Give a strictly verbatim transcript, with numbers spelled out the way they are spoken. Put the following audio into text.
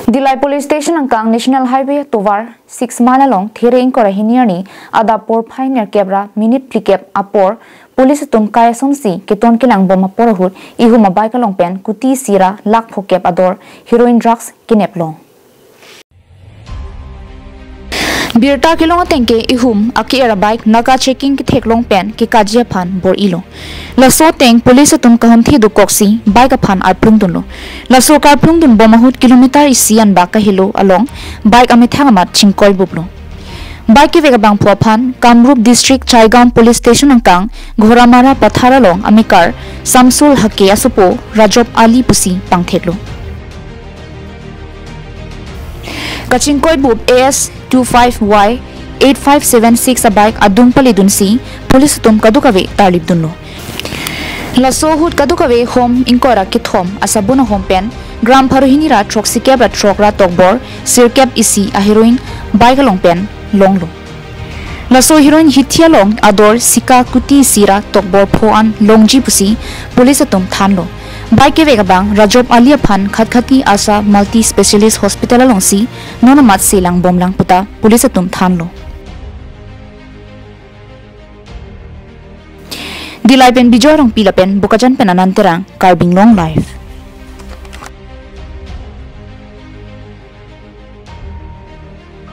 Dillai Police Station angkang National Highway tovar six mile along There ingkoi ra hini arni adap porphai nerkep ra minute phlikep apor police atum kai asonsi keton kelang bom apor ahut ihum a-bike along pen kuti isi ra lakh phokep ador heroin drugs kenep long. Birta kelong ateng ke ihum ake-er a-bike naga checking ketheklong pen kekaji aphan bor-ilo. Laso ateng police atum kahumthi dokoksi bike aphan arplung dunlo. Laso karplung dun bom ahut kilometer isi anbak kahelo along bike amethang amat chingkoibuplo. Bike kevek abangphu aphan Kamrup District Chaigaon Police Station angkang Ghoramara Pathar along amekar Samsul Hake asopo Rajab Ali pusi pangtheklo. Kachingkoibup A S two five Y eight five seven six a-bike adung pali dunsi police atum kadokave tarlip dunlo. Laso ahut kadokave hom ingkoi ra kethom asabun ahom pen gram pharo hini ra throksikep ra throk ra tokbor sirkep isi a-heroin bike along pen longlo. Laso heroin hithi along ador sika kuti isi ra tokbor pho an longji pusi police atum thanlo. Bike kevek abang Rajab Ali aphan Khatkhati Asa Multi Specialist Hospital alongsi non amat selang bomlang puta police atum thanlo. Dillai pen Bijoy Rongpi lapen Bokajan pen Anand Terang, Karbi Anglong Live.